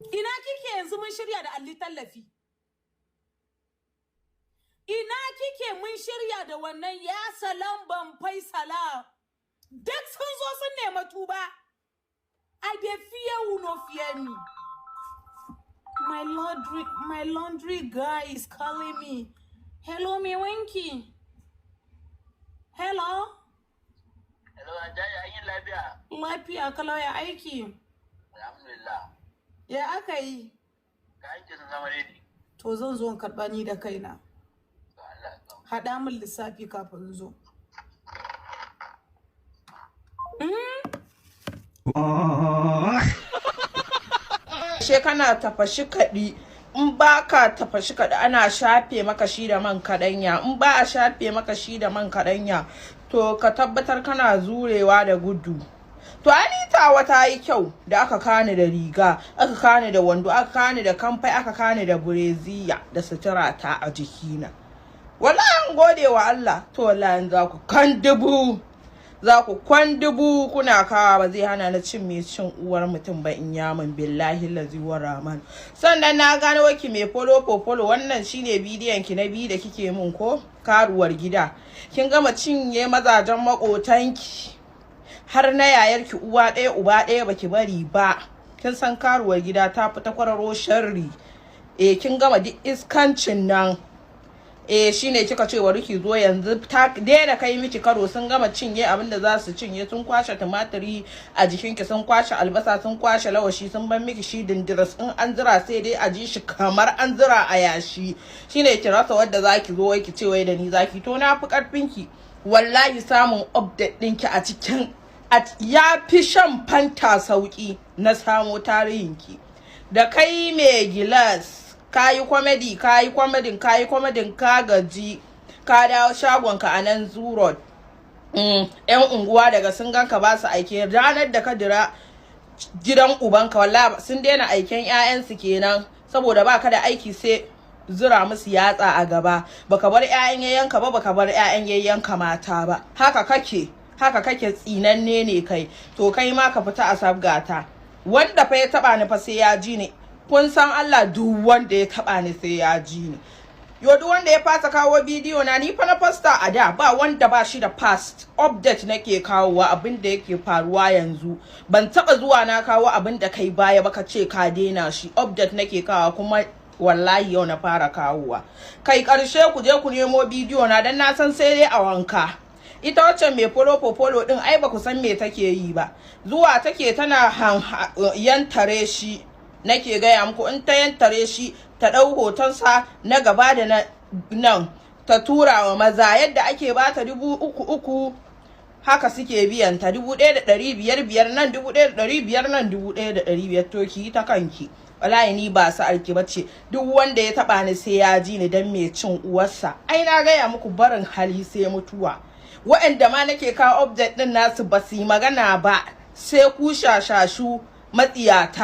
Ina kike yanzu? Mun shirya da Ali Tallafi. Ina kike? Mun shirya da wannan ya salam ban fai salam. Duk sun zo sun nema tuba. I dey fear who no fear me. My laundry guy is calling me. Hello, mai wanki. Hello. Hello, Anjaya, an yi lafiya? Lafiya kalau, ya aiki? Alhamdulillah. Ya aka yi? Ka aiki sun zama ready. To, zan zo in karɓa ni da kaina. To, Allah ya kawo. Haɗa min lissafi kafin in zo. She kana tafashi kaɗi, in ba ka tafashi kaɗi, ana shafe maka shi da man kaɗanya. In ba a shafe maka shi da man kaɗanya, to ka tabbatar kana zurewa da gudu. To, Anita ta yi kyau da aka kani da riga, aka kani da wando, aka kani da kamfai, aka kani da bureziya da sutura ta a jikina. Wallahi an gode wa Allah. To, wallahi za ku kan dubu, za ku kwan dubu kuna kawa, ba zai hana na cin mai cin uwar mutum ba in yamin, billahi lazi wa rahman. Sannan na gano ki mai folo folo. Wannan shine bidiyon ki na biyu da kike min ko karuwar gida. Kin gama cinye mazajen makotanki, har na yayarki uwa ɗaya uba ɗaya baki bari ba. Kin san karuwar gida ta fi ta kwararo sharri. Eh, kin gama duk iskancin nan. Eh, shine kika ce bari ki zo yanzu ta daina kai miki karo. Sun gama cinye abin da za su cinye, sun kwashe tumatiri a jikinki, sun kwashe albasa, sun kwashe lawashi, sun bar miki shi dindiras. In an zira, sai dai a ji shi kamar an zira a yashi. Shine ki rasa wadda zaki zo wai ki ce wai da ni zaki. To, na fi karfin ki wallahi. Samun update ɗinki a cikin ya fi shan Fanta sauki na samo tarihinki. Da kai mai gilas, kayi comedy, kayi comedy, kayi comedy, ka gaji, ka dawo shagonka a nan Zurot. Yan unguwa daga sun ganka ba su aike. Ranar da ka dira gidan ubanka, wallahi sun daina aiken 'ya'yansu kenan, saboda baka da aiki sai zura musu yatsa a gaba. Baka bar 'ya'yan yayyanka ba, baka bar 'ya'yan yayyanka mata ba. Haka kake, haka kake, tsinanne ne kai. To, kai ma ka fita a sabgata. Wanda fa ya taba ni fa sai ya ji ni. Kun san Allah, duk wanda ya taba ni sai ya ji ni. Yo, duk wanda ya fasa kawo bidiyo na, ni fa na posta a da, ba wanda ba shi da past update nake kawowa, abin da yake faruwa yanzu. Ban taba zuwa na kawo abin da kai baya ba ka ce ka daina shi. Update nake kawo, kuma wallahi yau na fara kawowa. Kai karshe ku je ku nemo bidiyo na, dan na san sai dai a wanka. Ita wacce mai folo folo din, ai ba ku san me take yi ba. Zuwa take tana yantare shi. Nake gaya muku, in ta yantare shi, ta ɗau hotonsa na gaba da na nan, ta tura wa maza. Yadda ake bata 3000, haka suke biyan ta 1500 nan, 1500 nan, 1500. To, ki ta kanki. Wallahi ni ba su arki bace. Duk wanda ya taba ni sai ya ji ni, dan mai cin uwarsa. Ai na gaya muku, barin hali sai mutuwa. Waɗanda ma nake kawo update din nasu ba su yi magana ba, sai ku shashashu matsiyata.